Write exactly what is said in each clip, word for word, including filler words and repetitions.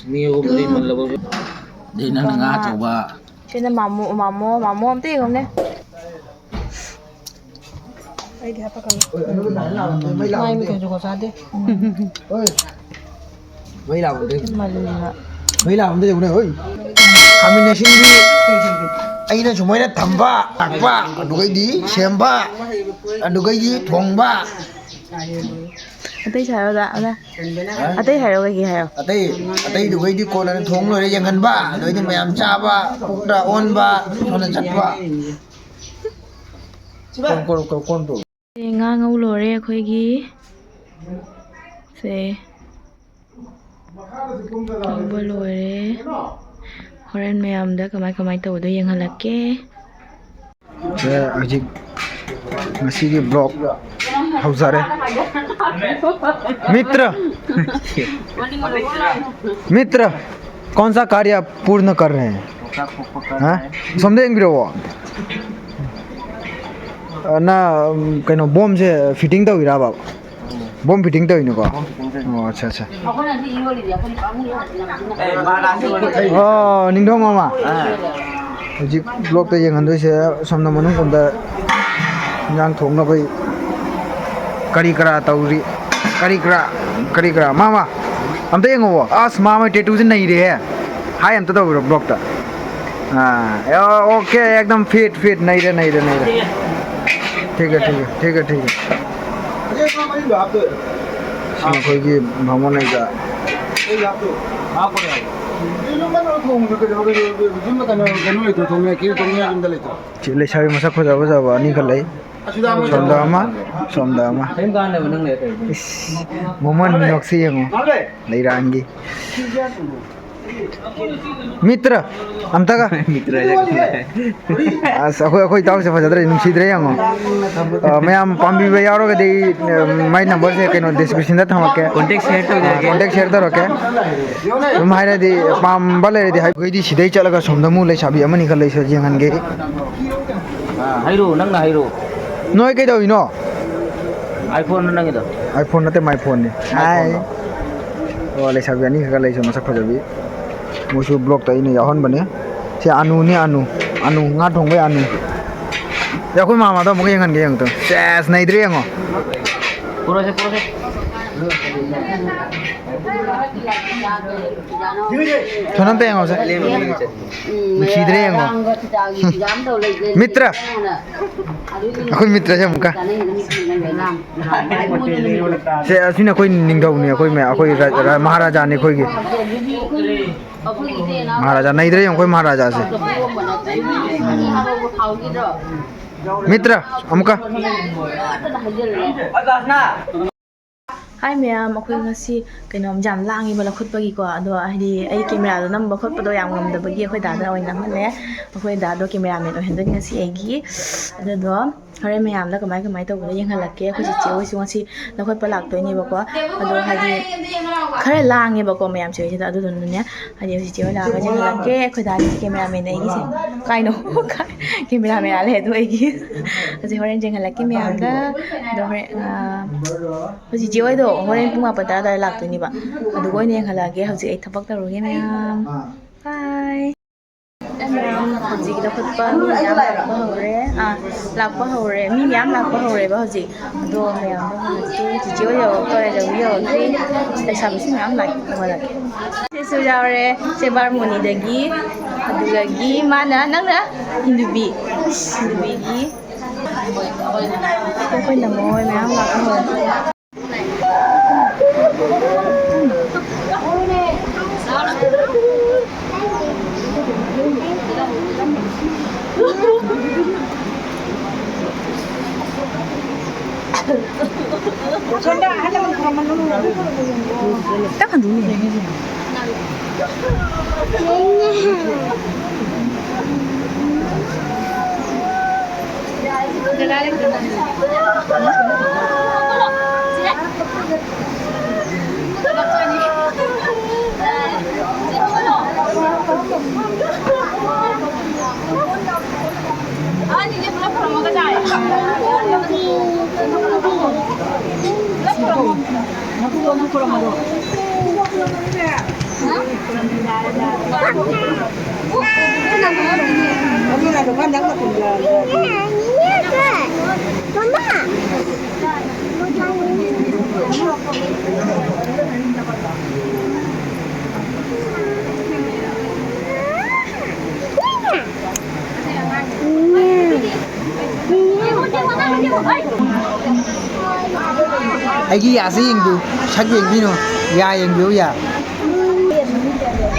ꯃꯤ ꯑꯍꯨꯝ ꯃꯔꯤ ꯃꯜꯂꯕ꯫ ꯑꯗꯩ ꯅꯪꯅ ꯉꯥ ꯑꯆꯧꯕ꯫ ꯁꯤꯅ ꯃꯥꯃꯣ, ꯃꯥꯃꯣ, ꯃꯥꯃꯣ ꯑꯝꯇ ꯌꯦꯡꯉꯨꯅꯦ꯫ ꯑꯩꯗꯤ ꯍꯥꯄꯛꯀꯅꯨ꯫ ꯃꯥꯏ ꯃꯤꯠ ꯀꯩꯁꯨ ꯆꯥꯗꯦ꯫ ꯃꯩ ꯂꯥꯛꯄꯗ ꯃꯥꯂꯦꯝꯅ꯫ ꯃꯩ ꯂꯥꯛꯄꯗ ꯌꯦꯡꯉꯨꯅꯦ, ꯍꯣꯏ꯫ ꯈꯥꯃꯦꯟ ꯑꯁꯤꯟꯕꯤ ꯑꯩꯅ ꯁꯨꯃꯥꯏꯅ ꯊꯝꯕ, ꯊꯥꯛꯄ, ꯑꯗꯨꯒꯩꯗꯤ ꯁꯦꯝꯕ, ꯑꯗꯨꯒꯩꯗꯤ ꯊꯣꯡꯕ꯫ ꯑꯇꯩ ꯁꯥꯔꯣ, ꯑꯣꯖꯥ, ꯑꯣꯖꯥ꯫ ꯑꯇꯩ ꯍꯥꯏꯔꯣ, ꯀꯩꯀꯩ ꯍꯥꯏꯔꯣ? ꯑꯇꯩ, ꯑꯇꯩꯗꯨꯒꯩꯗꯤ ꯀꯣꯟꯅ ꯊꯣꯡ ꯂꯣꯏꯔ ꯌꯦꯡꯍꯟꯕ, ꯑꯗꯨꯒꯩꯗꯤ ꯃꯌꯥꯝ ꯆꯥꯕ, ꯄꯨꯛꯇ ꯑꯣꯟꯕ, ꯁꯣꯝꯗ ꯆꯠꯄ꯫ ꯀꯣꯟ, ꯀꯣꯟ, ꯀꯣꯟ, ꯀꯣꯟ ꯇꯧ꯫ ꯉꯥ ꯉꯧ ꯂꯣꯏꯔꯦ ꯑꯩꯈꯣꯏꯒꯤ꯫ ꯁꯦ꯫ ꯉꯧꯕ ꯂꯣꯏꯔꯦ꯫ ꯍꯣꯔꯦꯟ ꯃꯌꯥꯝꯗ ꯀꯃꯥꯏ ꯀꯃꯥꯏ ꯇꯧꯕꯗꯣ ꯌꯦꯡꯍꯜꯂꯛꯀꯦ꯫ ꯁꯦ, ꯍꯧꯖꯤꯛ ꯉꯁꯤꯒꯤ vlog ꯍꯧꯖꯔꯦ꯫ मित्र, मित्र, कौन सा कार्य आप पूर्ण कर रहे हैं? ꯍꯥ? ꯁꯣꯝꯗ ꯌꯦꯡꯕꯤꯔꯛꯑꯣ꯫ ꯑ, ꯅ, ꯎꯝ, ꯀꯩꯅꯣ, ꯕꯣꯝꯁꯦ fitting ꯇꯧꯔꯤꯔꯕ? ꯕꯣꯝ fitting ꯇꯧꯔꯤꯅꯤꯀꯣ? ꯕꯣꯝ fitting ꯇꯧꯔꯤꯅꯤ꯫ ꯑꯣ, ꯑꯠꯆꯥ, ꯑꯠꯆꯥ꯫ ꯑꯦ, ꯃꯥ ꯂꯥꯛꯑꯁꯤ ꯂꯣꯏꯔꯦ꯫ ꯑꯣ, ꯅꯤꯡꯊꯧ ꯃꯥꯃ꯫ ꯑꯥ꯫ ꯍꯧꯖꯤꯛ vlogꯇ ꯌꯦꯡꯍꯟꯗꯣꯏꯁꯦ ꯁꯣꯝꯗ ꯃꯅꯨꯡ ꯀꯣꯟꯗ ꯏꯟꯖꯥꯡ ꯊꯣꯡꯅꯕꯩ ꯀꯔꯤ ꯀꯔꯥ ꯇꯧꯔꯤ꯫ ꯀꯔꯤ ꯀꯔꯥ, ꯀꯔꯤ ꯀꯔꯥ꯫ ꯃꯥꯃ, ꯑꯝꯇ ꯌꯦꯡꯉꯣꯕ꯫ ꯑꯁ, ꯃꯥꯃ tattooꯁꯦ ꯅꯩꯔꯦꯍꯦ꯫ Hi ꯑꯝꯇ ꯇꯧꯕꯤꯔꯣ vlogꯇ꯫ ꯑꯥ, ꯑꯣ, OK, एकदम fit, fit, ꯅꯩꯔꯦ, ꯅꯩꯔꯦ, ꯅꯩꯔꯦ꯫ ठीक है, ठीक है, ठीक है, ठीक है। ꯁꯤꯅ ꯑꯩꯈꯣꯏꯒꯤ ꯕꯥꯃꯣꯟ ꯂꯩꯕ꯫ ꯌꯨꯝꯗ ꯀꯩꯅꯣ, ꯀꯩꯅꯣ, ꯌꯨꯝꯗ ꯀꯩꯅꯣ, ꯀꯩꯅꯣ ꯂꯩꯇ꯭ꯔꯣ? ꯊꯣꯡꯅꯤꯡꯉꯥꯏ, ꯀꯩꯅꯣ ꯊꯣꯡꯅꯤꯡꯉꯥꯏ ꯌꯨꯝꯗ ꯂꯩꯇ꯭ꯔꯣ? ꯁꯤ ꯂꯩꯁꯥꯕꯤ ꯃꯁꯛ ꯐꯖ ꯐꯖꯕ ꯑꯅꯤꯈꯛ ꯂꯩ꯫ ꯁꯣꯝꯗ ꯑꯃ, ꯁꯣꯝꯗ ꯑꯃ꯫ ꯀꯔꯤꯝ ꯀꯥꯟꯅꯕ ꯅꯪ ꯂꯩꯔ ꯀꯩꯗꯧꯗꯣꯏꯅꯣ? ꯏꯁ, ꯃꯃꯟ ꯃꯤꯅꯣꯛꯁꯤ ꯌꯦꯡꯉꯣ꯫ ꯂꯩꯔꯥꯡꯒꯤ꯫ मित्र, ꯑꯝꯇꯒ꯫ मित्र ꯍꯥꯏꯔꯛꯀꯅꯨ꯫ ꯑꯁ, ꯑꯩꯈꯣꯏ, ꯑꯩꯈꯣꯏ ꯏꯇꯥꯎꯁꯦ ꯐꯖꯗ꯭ꯔꯦ, ꯅꯨꯡꯁꯤꯗ꯭ꯔꯦ ꯌꯦꯡꯉꯣ꯫ ꯑ, ꯃꯌꯥꯝ ꯄꯥꯝꯕꯤꯕ ꯌꯥꯎꯔꯒꯗꯤ, ꯑ, ꯃꯥꯏ numberꯁꯦ ꯀꯩꯅꯣ descriptionꯗ ꯊꯝꯃꯛꯀꯦ꯫ Contact share ꯇꯧꯖꯔꯛꯀꯦ꯫ ꯑ, contact share ꯇꯧꯔꯛꯀꯦ꯫ ꯑꯗꯨꯝ ꯍꯥꯏꯔꯗꯤ ꯄꯥꯝꯕ ꯂꯩꯔꯗꯤ ꯍꯥꯏ-, ꯑꯩꯈꯣꯏꯗꯤ ꯁꯤꯗꯩ ꯆꯠꯂꯒ ꯁꯣꯝꯗ ꯑꯃꯨꯛ ꯂꯩꯁꯥꯕꯤ ꯑꯃꯅꯤꯈꯛ ꯂꯩꯁ-, ꯌꯦꯡꯍꯟꯒꯦ꯫ ꯑꯥ, ꯍꯥꯏꯔꯛꯑꯣ, ꯅꯪꯅ ꯍꯥꯏꯔꯛꯑꯣ꯫ ꯅꯣꯏ ꯀꯩꯗꯧꯔꯤꯅꯣ? iPhone ꯅꯪꯒꯤꯗꯣ? iPhone ꯅꯠꯇꯦ, my phoneꯅꯤ꯫ My phoneꯂꯣ? ꯍꯥꯏ꯫ ꯑꯣ, ꯂꯩꯁꯥꯕꯤ ꯑꯅꯤꯈꯛꯀ ꯂꯩꯁꯦ, ꯃꯁꯛ ꯐꯖꯕꯤ꯫ ꯃꯣꯏꯁꯨ vlogꯇ ꯑꯩꯅ ꯌꯥꯎꯍꯟꯕꯅꯦ꯫ ꯁꯤ ꯑꯅꯨꯅꯦ, ꯑꯅꯨ꯫ ꯑꯅꯨ, ꯉꯥ ꯊꯣꯡꯕꯩ ꯑꯅꯨ꯫ ꯑꯦ, ꯑꯩꯈꯣꯏ ꯃꯥꯃꯗꯣ ꯑꯃꯨꯛꯀ ꯌꯦꯡꯍꯟꯒꯦ, ꯌꯦꯡꯉꯨ ꯇꯨ꯫ ꯁꯦꯁ, ꯅꯩꯗ꯭ꯔꯦ ꯌꯦꯡꯉꯣ꯫ ꯄꯨꯔꯛꯑꯣꯁꯦ, ꯄꯨꯔꯛꯑꯣꯁꯦ꯫ ꯊꯣꯏꯅꯝꯇ ꯌꯦꯡꯉꯣꯁꯦ꯫ ꯅꯨꯡꯁꯤꯗ꯭ꯔꯦ ꯌꯦꯡꯉꯣ꯫ ꯃꯤꯇ꯭ꯔ꯫ ꯑꯩꯈꯣꯏ ꯃꯤꯇ꯭ꯔꯁꯦ ꯑꯃꯨꯛꯀ꯫ ꯁꯦ, ꯑꯁꯤꯅ ꯑꯩꯈꯣꯏ ꯅꯤꯡꯊꯧꯅꯤ, ꯑꯩꯈꯣꯏ ꯃꯌꯥꯝ, ꯑꯩꯈꯣꯏ ꯔꯥ-, ꯔꯥ-, ꯃꯍꯥꯔꯥꯖꯥꯅꯤ ꯑꯩꯈꯣꯏꯒꯤ꯫ ꯃꯍꯥꯔꯥꯖꯥ ꯅꯩꯗ꯭ꯔꯦ ꯌꯦꯡꯉꯣ, ꯑꯩꯈꯣꯏ ꯃꯍꯥꯔꯥꯖꯥꯁꯦ꯫ ꯃꯤꯇ꯭ꯔ, ꯑꯃꯨꯛꯀ꯫ ꯍꯥꯏ ꯃꯌꯥꯝ, ꯑꯩꯈꯣꯏ ꯉꯁꯤ ꯀꯩꯅꯣ ꯌꯥꯝ ꯂꯥꯡꯉꯦꯕ ꯂꯧꯈꯠꯄꯒꯤꯀꯣ, ꯑꯗꯣ ꯍꯥꯏꯗꯤ ꯑꯩ ꯀꯦꯃꯦꯔꯥꯗꯣ ꯅꯝꯕ ꯈꯣꯠꯄꯗꯣ ꯌꯥꯝ ꯉꯝꯗꯕꯒꯤ ꯑꯩꯈꯣꯏ ꯗꯥꯗ ꯑꯣꯏꯅ ꯅꯝꯍꯜꯂꯦ꯫ ꯑꯩꯈꯣꯏ ꯗꯥꯗꯣ ꯀꯦꯃꯦꯔꯥꯃꯦꯟ ꯑꯣꯏꯍꯟꯗꯣꯏꯅꯤ ꯉꯁꯤ ꯑꯩꯒꯤ꯫ ꯑꯗꯨꯗꯣ ꯍꯣꯔꯦꯟ ꯃꯌꯥꯝꯗ ꯀꯃꯥꯏ ꯀꯃꯥꯏ ꯇꯧꯕꯗꯣ ꯌꯦꯡꯍꯜꯂꯛꯀꯦ꯫ ꯑꯩꯈꯣꯏ ꯆꯤꯆꯦ ꯍꯣꯏꯁꯨ ꯉꯁꯤ ꯂꯧꯈꯠꯄ ꯂꯥꯛꯇꯣꯏꯅꯦꯕꯀꯣ꯫ ꯑꯗꯣ ꯍꯥꯏꯗꯤ ꯈꯔ ꯂꯥꯡꯉꯦꯕꯀꯣ ꯃꯌꯥꯝꯁꯦ ꯍꯧꯖꯤꯛ, ꯑꯗꯨꯗꯨꯅꯅꯦ ꯍꯥꯏꯗꯤ ꯍꯧꯖꯤꯛ ꯆꯤꯆꯦ ꯍꯣꯏ ꯂꯥꯛꯑꯒ ꯌꯦꯡꯍꯜꯂꯛꯀꯦ꯫ ꯑꯩꯈꯣꯏ ꯗꯥꯗꯤ ꯀꯦꯃꯦꯔꯥꯃꯦꯟ ꯑꯩꯒꯤꯁꯦ꯫ ꯀꯥꯏꯅꯣ? ꯀꯦꯃꯦꯔꯥꯃꯦꯟ ꯂꯥꯛꯑꯦ ꯑꯗꯨ ꯑꯩꯒꯤ꯫ ꯍꯧꯖꯤꯛ ꯍꯣꯔꯦꯟ ꯌꯦꯡꯍꯜꯂꯛꯀꯦ ꯃꯌꯥꯝꯗ꯫ ꯑꯗꯣ ꯍꯣꯔꯦꯟ, ꯑꯥ, ꯍꯧꯖꯤꯛ ꯆꯤꯆꯦ ꯍꯣꯏꯗꯣ ꯍꯣꯔꯦꯟ ꯄꯨꯡ ꯃꯥꯄꯟ ꯇꯔꯥ ꯑꯗꯨꯋꯥꯏꯗ ꯂꯥꯛꯇꯣꯏꯅꯦꯕ꯫ ꯑꯗꯨꯒ ꯑꯣꯏꯅ ꯌꯦꯡꯍꯜꯂꯛꯑꯒꯦ꯫ ꯍꯧꯖꯤꯛ ꯑꯩ ꯊꯕꯛ ꯇꯧꯔꯨꯒꯦ ꯃꯌꯥꯝ꯫ ꯕꯥꯏ꯫ ꯃꯌꯥꯝ ꯍꯧꯖꯤꯛ ꯂꯧꯈꯠꯄ ꯃꯤ ꯃꯌꯥꯝ ꯂꯥꯛꯄ ꯍꯧꯔꯦ꯫ ꯑꯥ, ꯂꯥꯛꯄ ꯍꯧꯔꯦ꯫ ꯃꯤ ꯃꯌꯥꯝ ꯂꯥꯛꯄ ꯍꯧꯔꯦꯕ ꯍꯧꯖꯤꯛ꯫ ꯑꯗꯣ ꯃꯌꯥꯝꯗꯣ ꯍꯧꯖꯤꯛꯇꯤ ꯆꯤꯆꯦ ꯍꯣꯏ ꯌꯧꯔꯛꯇꯣꯔꯦ, ꯌꯧꯗꯤ ꯌꯧꯔꯛꯇ꯭ꯔꯤ꯫ ꯂꯩꯁꯥꯕꯤꯁꯨ ꯃꯌꯥꯝ ꯂꯥꯛꯑꯦ꯫ ꯎꯍꯜꯂꯛꯀꯦ꯫ ꯁꯤꯁꯨ ꯌꯥꯎꯔꯦ, ꯁꯦ ꯕꯥꯔꯃꯣꯅꯤꯗꯒꯤ꯫ ꯑꯗꯨꯗꯒꯤ ꯃꯥꯅ, ꯅꯪꯅ ꯍꯤꯟꯗꯨꯕꯤ꯫ ꯍꯤꯟꯗꯨꯕꯤꯒꯤ꯫ ꯑꯩꯈꯣꯏ ꯅꯃꯣ ꯍꯣꯏ ꯃꯌꯥꯝ ꯂꯥꯛꯄ ꯍꯧꯔꯦ꯫ ꯑꯩꯒꯤ ꯌꯥꯁꯦ ꯌꯦꯡꯕꯤꯌꯨ, ꯁꯛ ꯌꯦꯡꯕꯤꯅꯨ, ꯌꯥ ꯌꯦꯡꯕꯤꯌꯨ, ꯌꯥ꯫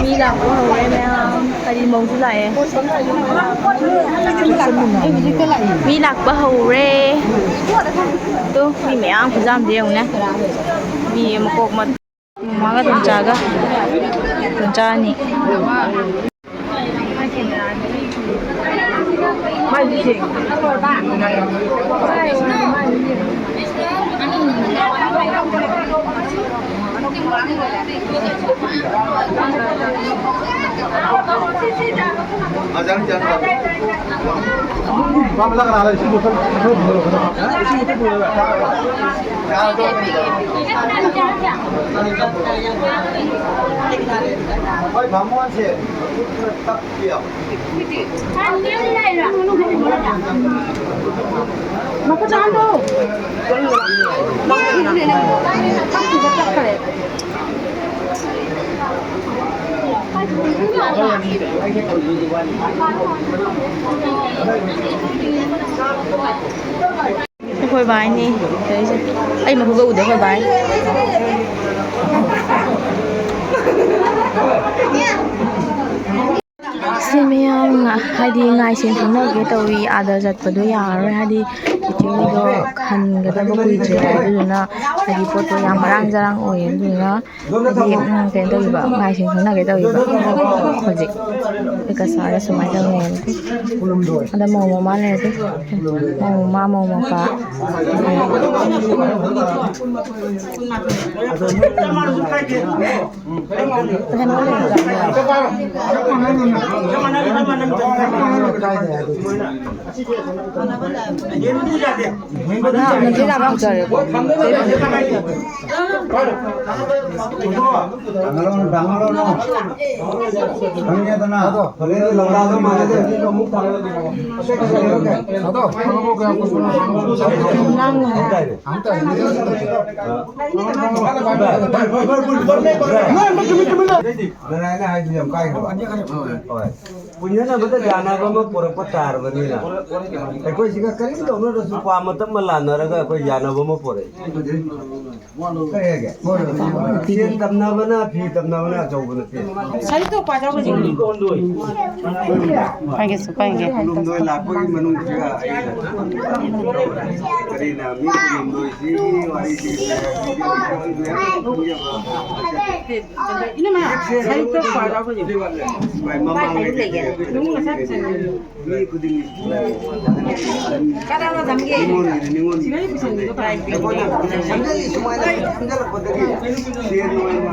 ꯃꯤ ꯂꯥꯛꯄ ꯍꯧꯔꯦ ꯃꯌꯥꯝ꯫ ꯀꯔꯤ ꯃꯧꯁꯨ ꯂꯥꯛꯑꯦ꯫ ꯃꯤ ꯂꯥꯛꯄ ꯍꯧꯔꯦ꯫ ꯇꯨ, ꯃꯤ ꯃꯌꯥꯝ ꯈꯨꯌꯥꯝꯁꯦ ꯌꯦꯡꯉꯨꯅꯦ꯫ ꯃꯤ ꯃꯀꯣꯛ ꯃ-, ꯃꯃꯥꯒ ꯇꯣꯝꯆꯥꯒ꯫ ꯇꯣꯝꯆꯥ ꯑꯅꯤ꯫ ꯍꯣꯏ, ꯚꯥꯃꯣꯟꯁꯦ ꯈꯔ ꯇꯞꯄꯤꯌꯣ꯫ ꯑꯩꯈꯣꯏ ꯚꯥꯏꯅꯤ ꯇꯧꯔꯤꯁꯦ꯫ ꯑꯩ ꯃꯈꯨꯠꯀ ꯎꯗꯦ ꯑꯩꯈꯣꯏ ꯚꯥꯏ꯫ ꯁꯤ ꯃꯌꯥꯝ ꯉ-, ꯍꯥꯏꯗꯤ ꯉꯥꯏ ꯁꯦꯟ ꯈꯪꯅꯒꯦ ꯇꯧꯏ, ꯑꯥꯗ ꯆꯠꯄꯗꯣ ꯌꯥꯔꯔꯣꯏ, ꯍꯥꯏꯗꯤ ꯏꯆꯦ ꯍꯣꯏꯗꯣ ꯍꯟꯒꯗꯕ ꯀꯨꯏꯗ꯭ꯔꯦ, ꯑꯗꯨꯗꯨꯅ ꯍꯥꯏꯗꯤ ꯄꯣꯠꯇꯣ ꯌꯥꯝ ꯃꯔꯥꯡ ꯆꯔꯥꯡ ꯑꯣꯏꯌꯦ, ꯑꯗꯨꯗꯨꯅ ꯍꯥꯏꯗꯤ, ꯎꯝ, ꯀꯩꯅꯣ ꯇꯧꯔꯤꯕ, ꯉꯥꯏ ꯁꯦꯟ ꯈꯪꯅꯒꯦ ꯇꯧꯔꯤꯕ ꯍꯧꯖꯤꯛ꯫ ꯑꯩꯈꯣꯏ ꯀꯁꯥꯔꯗ ꯁꯨꯃꯥꯏꯅ ꯇꯧꯅꯩꯌꯦ꯫ ꯑꯗ ꯃꯧ ꯃꯃꯥ ꯂꯩꯔꯗꯤ, ꯃꯧ ꯃꯃꯥ, ꯃꯧ ꯃꯄꯥ꯫ ꯈꯪꯉꯦꯗꯅ? ꯍꯣꯔꯦꯟꯗꯤ ꯂꯧꯔꯛꯑꯒ ꯃꯥꯟꯅꯗꯦ꯫ ꯑꯗꯣ, ꯅꯪ ꯍꯥꯏꯇꯥꯔꯦ꯫ ꯅꯪ ꯑꯩꯅ ꯍꯥꯏꯗꯤ ꯌꯥꯝ ꯀꯥꯏꯈ꯭ꯔꯕ꯫ ꯍꯣꯏ꯫ ꯄꯨꯟꯁꯤꯟꯅꯕꯗ ꯌꯥꯅꯕ ꯑꯃ ꯄꯨꯔꯛꯄ ꯇꯥꯔꯕꯅꯤꯅ꯫ ꯑꯩꯈꯣꯏꯁꯤꯒ ꯀꯔꯤꯝ ꯇꯧꯅꯗ꯭ꯔꯁꯨ ꯄꯥ ꯃꯇꯝ ꯑꯃ ꯂꯥꯟꯅꯔꯒ ꯑꯩꯈꯣꯏ ꯌꯥꯅꯕ ꯑꯃ ꯄꯨꯔꯛꯏ꯫ ꯀꯔꯤ ꯍꯥꯏꯒꯦ? ꯁꯦꯟ ꯇꯝꯅꯕꯅ, ꯐꯤ ꯇꯝꯅꯕꯅ ꯑꯆꯧꯕ ꯅꯠꯇꯦ꯫ ꯁꯔꯤꯇꯣ ꯄꯥꯖꯥꯎ ꯍꯧꯖꯤꯛ꯫ ꯄꯥꯏꯒꯦꯁꯨ ꯄꯥꯏꯒꯦ꯫ ꯂꯨꯝꯗꯣꯏ ꯂꯥꯛꯄꯒꯤ ꯃꯅꯨꯡꯁꯤꯗ ꯑꯩꯅ ꯀꯔꯤꯅ ꯃꯤ ꯂꯨꯝꯗꯣꯏꯁꯤꯒꯤ ꯋꯥꯔꯤꯁꯤ ꯏꯅꯝꯃ, ꯁꯔꯤꯇꯣ ꯄꯥꯖꯥꯎ ꯍꯧꯖꯤꯛ꯫ ꯃꯥꯏ ꯃꯃꯥꯡꯉꯩꯗꯒꯤ ꯅꯨꯡ ꯉꯁꯥꯏ ꯄꯨꯁꯟꯒ꯭ꯔꯦ꯫ ꯃꯤ ꯈꯨꯗꯤꯡꯒꯤ ꯀꯗꯥꯏꯗ ꯊꯝꯒꯦ? ꯅꯤꯉꯣꯜꯒꯤꯗꯤ ꯅꯤꯉꯣꯜꯒꯤ꯫ ꯁꯤꯗꯩ ꯄꯨꯁꯟꯒꯤꯗꯣ ꯀꯗꯥꯏꯗ? ꯑꯩꯈꯣꯏꯅ ꯁꯝꯖꯜꯂꯤ ꯁꯨꯃꯥꯏꯅ ꯁꯝꯖꯜꯂꯛꯄꯗꯒꯤ ꯁꯦꯟ ꯑꯣꯏꯅ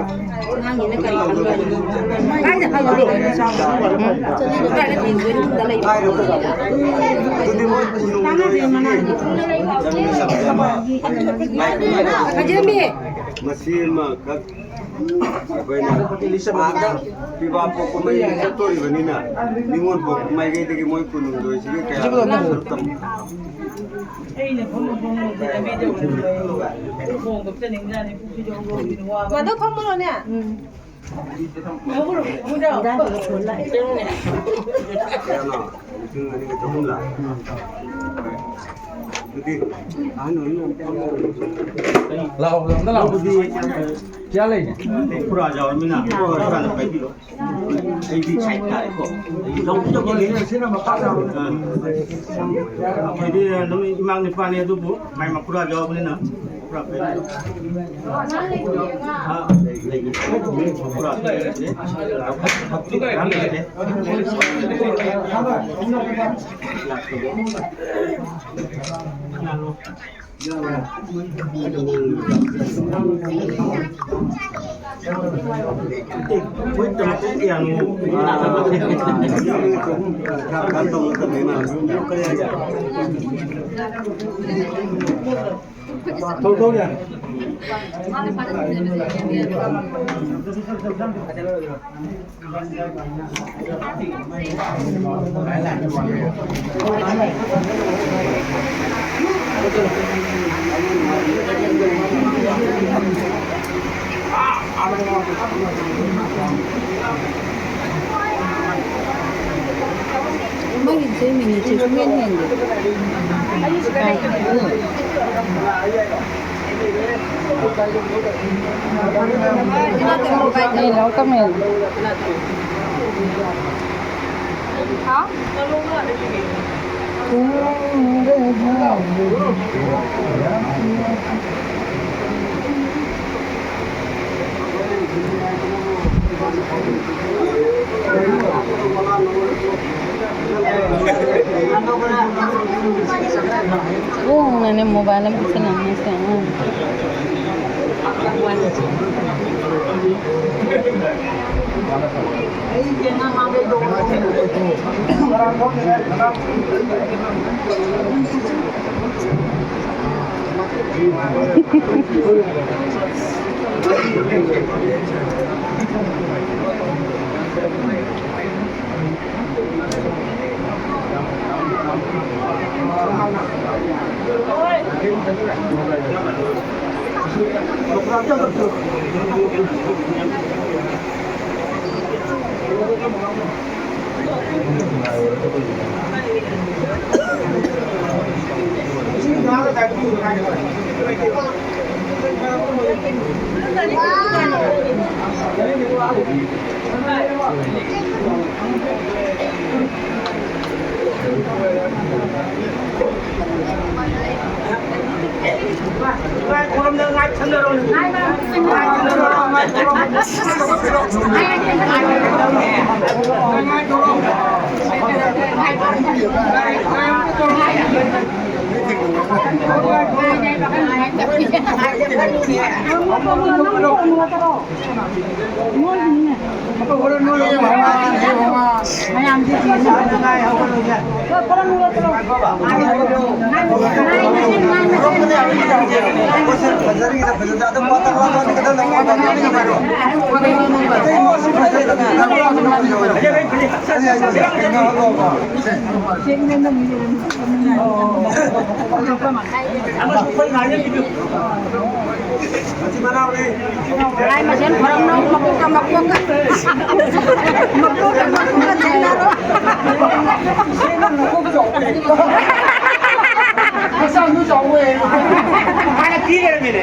ꯑꯉꯥꯡꯒꯤꯅ ꯀꯔꯤ ꯈꯪꯗꯣꯏꯅꯣ? ꯀꯥꯏꯗ ꯈꯪꯗꯣꯏꯅꯣ? ꯀꯥꯏꯗ ꯊꯦꯡꯗꯣꯏꯅꯣ? ꯌꯨꯝꯗ ꯂꯩꯕ꯫ ꯑꯗꯨꯗꯤ ꯃꯣꯏ ꯀꯥꯟꯅꯗꯦ, ꯃꯅꯥꯗꯤ꯫ ꯐꯖꯔꯝꯃꯤ꯫ ꯃꯁꯤ ꯑꯃꯈꯛ ꯑꯩꯈꯣꯏꯅ ꯑꯥꯗ ꯄꯤꯕꯥ ꯄꯣꯛꯄ ꯃꯩ ꯆꯠꯇꯣꯔꯤꯕꯅꯤꯅ, ꯅꯤꯉꯣꯜ ꯄꯣꯛꯄ ꯃꯥꯏꯀꯩꯗꯒꯤ ꯃꯣꯏ ꯀꯨꯟꯍꯨꯝꯗꯣꯏꯁꯤꯒꯤ ꯀꯌꯥ ꯁꯔꯨꯛ ꯇꯝꯃꯤ? ꯑꯩꯅ ꯐꯝꯃ ꯐꯝꯃ ꯂꯝꯕꯤꯗ ꯎꯕꯗ ꯈꯣꯡꯒ ꯆꯠꯅꯤꯡꯖꯥꯅꯤ, ꯄꯨꯛꯁꯤꯁꯨ ꯍꯧꯒꯠꯂꯛꯄꯅꯤꯅ ꯋꯥꯕ꯫ ꯃꯗꯨ ꯐꯝꯃꯨꯔꯣꯅꯦ꯫ ꯀꯌꯥꯅꯣ? ꯂꯤꯁꯤꯡ ꯑꯅꯤꯒ ꯆꯍꯨꯝꯂ? ꯑꯗꯨꯗꯤ ꯑꯍꯟ ꯑꯣꯏꯅ ꯑꯝꯇ ꯂꯥꯛꯑꯣ, ꯑꯝꯇ ꯂꯥꯛꯑꯣ꯫ ꯀꯌꯥ ꯂꯩꯅꯦ? ꯈꯨꯔꯥ ꯌꯥꯎꯔꯃꯤꯅ ꯈꯨꯔꯥꯗ ꯄꯥꯏꯕꯤꯔꯣ꯫ ꯑꯩꯗꯤ ꯁꯥꯏꯠ ꯇꯥꯔꯦꯀꯣ꯫ ꯑꯩꯗꯤ ꯌꯥꯎꯕ ꯌꯥꯎꯕ ꯂꯩ꯫ ꯑꯥ꯫ ꯑꯩꯈꯣꯏꯗꯤ ꯑꯗꯨꯝ ꯏꯃꯥ ꯅꯤꯄꯥꯅꯤ, ꯑꯗꯨꯕꯨ ꯃꯥꯏ ꯃꯈꯨꯔꯥ ꯌꯥꯎꯕꯅꯤꯅ ꯈꯨꯔꯥ ꯄꯥꯏꯕꯤꯔꯣ꯫ ꯑꯥ꯫ ꯊꯣꯛ ꯊꯣꯛ ꯌꯥꯔꯦ꯫ ꯃꯥꯒꯤꯁꯦ ꯃꯤꯅꯤꯠꯁꯦ ꯁꯨꯡꯍꯦꯟ ꯍꯦꯟꯗꯦ꯫ ꯍꯥꯎ? ꯎꯪꯅꯅꯦ mobile ꯑꯃ ꯄꯤꯁꯜꯂꯝꯃꯦ ꯁꯦ ꯑꯉꯥꯡꯁꯦ꯫ ꯂꯥꯏ ꯃꯁꯦꯟ ꯈꯣꯏꯔꯝꯅꯧ, ꯃꯀꯣꯛꯇ ꯃꯀꯣꯛꯀ꯫ ꯃꯀꯣꯛꯇ ꯃꯀꯣꯛꯀ ꯊꯦꯡꯅꯔꯣ꯫ ꯍꯛꯆꯥꯡꯁꯨ ꯆꯥꯎꯋꯦ꯫ ꯍꯥꯟꯅ ꯊꯤ ꯂꯩꯔꯝꯃꯤꯅꯦ꯫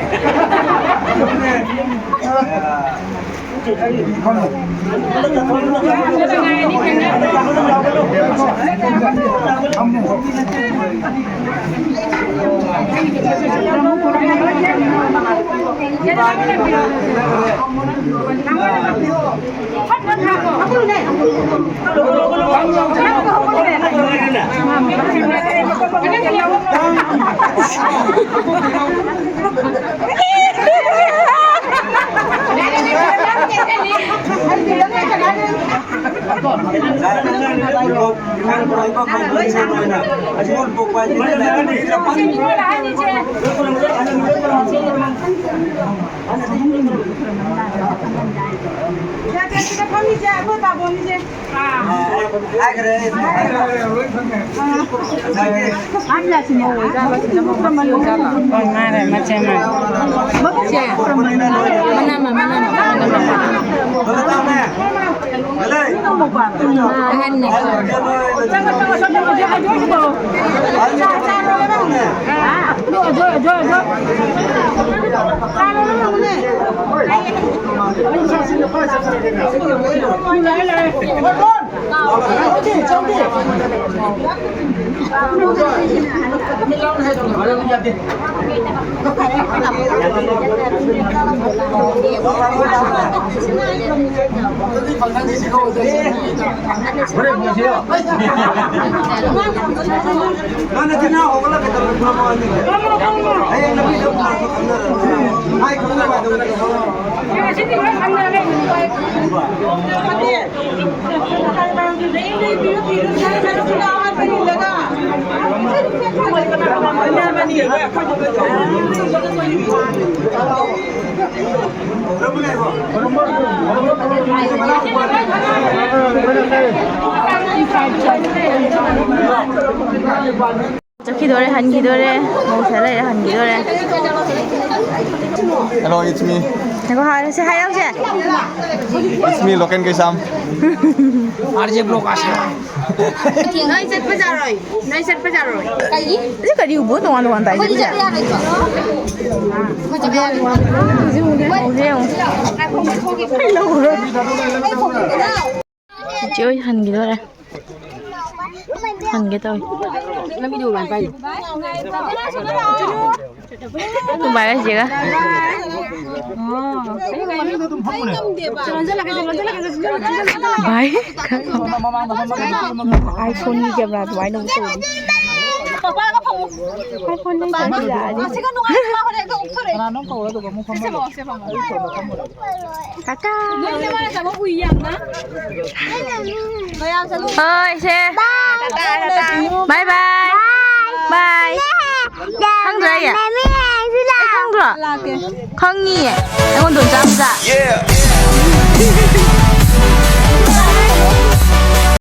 ꯁꯤꯗ ꯐꯝꯃꯤꯁꯦ ꯑꯩꯈꯣꯏ ꯄꯥꯕꯣꯟꯅꯤꯁꯦ꯫ ꯃꯥꯅꯦ, ꯃꯆꯦ ꯃꯥꯅꯦ꯫ ꯃꯕꯨꯛꯁꯦ꯫ ꯃꯅꯥꯃ, ꯃꯅꯥꯃ, ꯃꯅꯥꯃ꯫ ꯑꯍꯟꯅꯦ꯫ ꯆꯠꯈꯤꯗꯣꯔꯦ, ꯍꯟꯈꯤꯗꯣꯔꯦ, ꯃꯧꯁꯥ ꯂꯩꯔꯦ, ꯍꯟꯈꯤꯗꯣꯔꯦ꯫ Hello, it's me. ꯉꯥꯏꯈꯣ, ꯍꯥꯏ-, ꯁꯤ ꯍꯥꯏꯔꯛꯎꯁꯦ꯫ It's me, Loken Keisham. R J Block Assam. ꯅꯣꯏ ꯆꯠꯄ ꯌꯥꯔꯣꯏ, ꯅꯣꯏ ꯆꯠꯄ ꯌꯥꯔꯣꯏ꯫ ꯀꯩꯒꯤ? ꯑꯗꯨ ꯀꯔꯤ ꯎꯕꯣ ꯇꯣꯉꯥꯟ ꯇꯣꯉꯥꯟ ꯇꯥꯏꯗꯨꯗꯤ? ꯑꯩꯈꯣꯏꯗꯤ ꯆꯠꯄ ꯌꯥꯔꯣꯏꯗ꯭ꯔꯣ? ꯑꯩꯈꯣꯏ ꯆꯠꯄ ꯌꯥꯔꯣꯏ꯫ ꯍꯧꯖꯤꯛ ꯌꯦꯡꯉꯨ꯫ ꯑꯩ ꯂꯧꯔꯣꯏ꯫ ꯆꯤꯆꯦ ꯍꯣꯏ ꯍꯟꯈꯤꯗꯣꯔꯦ꯫ ꯍꯟꯒꯦ ꯇꯧꯋꯦ꯫ ꯕꯥꯏ ꯆꯤꯆꯦꯒ꯫ ꯕꯥꯏ꯫ iPhone ꯒꯤ camera ꯑꯗꯨꯃꯥꯏꯅ ꯑꯃꯨꯛ ꯇꯧꯅꯤ꯫ iPhone ꯂꯩꯇ꯭ꯔꯗꯤ ꯌꯥꯔꯅꯤ꯫ ꯇꯥꯇꯥ꯫ ꯍꯣꯏ, ꯁꯦ꯫ ꯕꯥꯏ ꯕꯥꯏ꯫ ꯕꯥꯏ꯫ ꯈꯪꯗ꯭ꯔꯣ ꯑꯩ? ꯑꯩ ꯈꯪꯗ꯭ꯔꯣ? ꯈꯪꯉꯤꯌꯦ꯫ ꯑꯩꯉꯣꯟꯗ ꯑꯣꯏꯅ ꯆꯥꯕꯗ꯫